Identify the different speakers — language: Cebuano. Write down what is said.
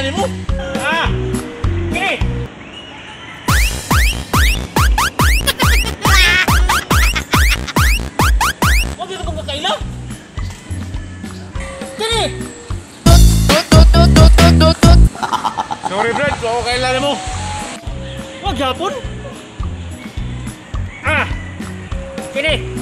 Speaker 1: Kaila nimo? Ah! Kini! Wa gyud ko makaila. Kini! Sorry, Brad, wa ko kaila nimo. Wa gyapon. Ah! Kini!